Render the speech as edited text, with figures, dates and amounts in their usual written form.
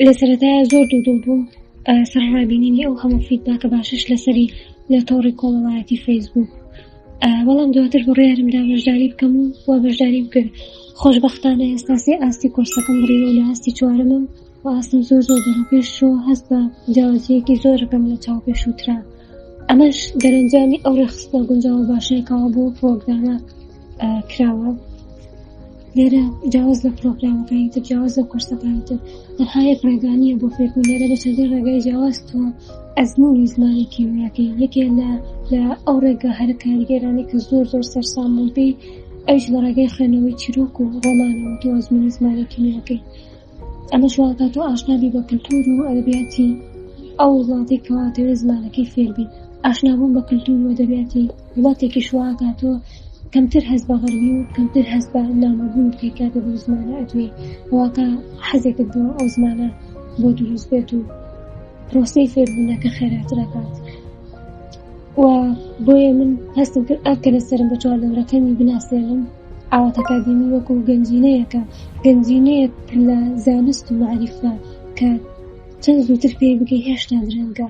لە سەرەتایا زۆر دوودڵ بووم سەرەڕای بینینی ئەو هەموو feedback ە باشەش لەسەری لە تۆڕی کۆمەڵایەتی فەیسبووک بەڵام دواتر بڕیارم دا بەشداری بکەم و وا بەشداریم کرد خۆشبەختانە ئێستا سێ ئاستی کۆرسەکەم بڕیوە لە ئاستی چوارەمم و ئاستم زۆر زۆر بەرەو پێش چووە هەست بە جیاوازییەکی زۆرەکەم لە چاو پێشووترا ئەمەش دەرەنجامی ئەو ڕێکخستنە گونجاوە باشەیە کەوا بۆ پرۆگرامە کراوە لێرە جیاواز لە پرۆگرامەکانی تر جیاواز لە کۆرسەکانی تر تەنها یەک ڕێگا نییە بۆ فێربوون لێرە بە چەندین ڕێگای جیاواز تۆ ئەزموونی زمانێکی نوێ یەکێ لە لە ئەو ڕێگا هەرە کاریگەرانەی کە زۆر زۆر سەرسام بووم پێی ئەویش لە ڕێگای خوێندنەوەی چیرۆک و ڕۆمانەوە تۆ ئەزموونی زمانێکی نوێ ئەمەش وا ئەکات تۆ ئاشنا بی بە کلتور و ئەدەبیاتی ئەو وڵاتەی کەوا ئەتەوێت زمانەکەی فێر بی ئاشنابوون بە کلتور و ئەدەبیاتی وڵاتێکیش وا ئەکات تۆ کەمتر هەست بە غەربی و کەمتر هەست بە نامۆبوون بکەی کاتێک بەو زمانە ئەدوێی واکە حەزێکت بۆ ئەو زمانە بۆ دروست بێت و پرۆسەی فێربوونەکە خێراتر ئەکات و بۆیە من هەستم کرد ئەرکە لەسەرم بە چواردەورەکەمی بناسێنم ئاوات ئەکادیمی وەکو گەنجینەیەکە گەنجینەیەک لە زانست و مەعریفە کە چەند زووتر پێی بگەی هێشتا درەنگە.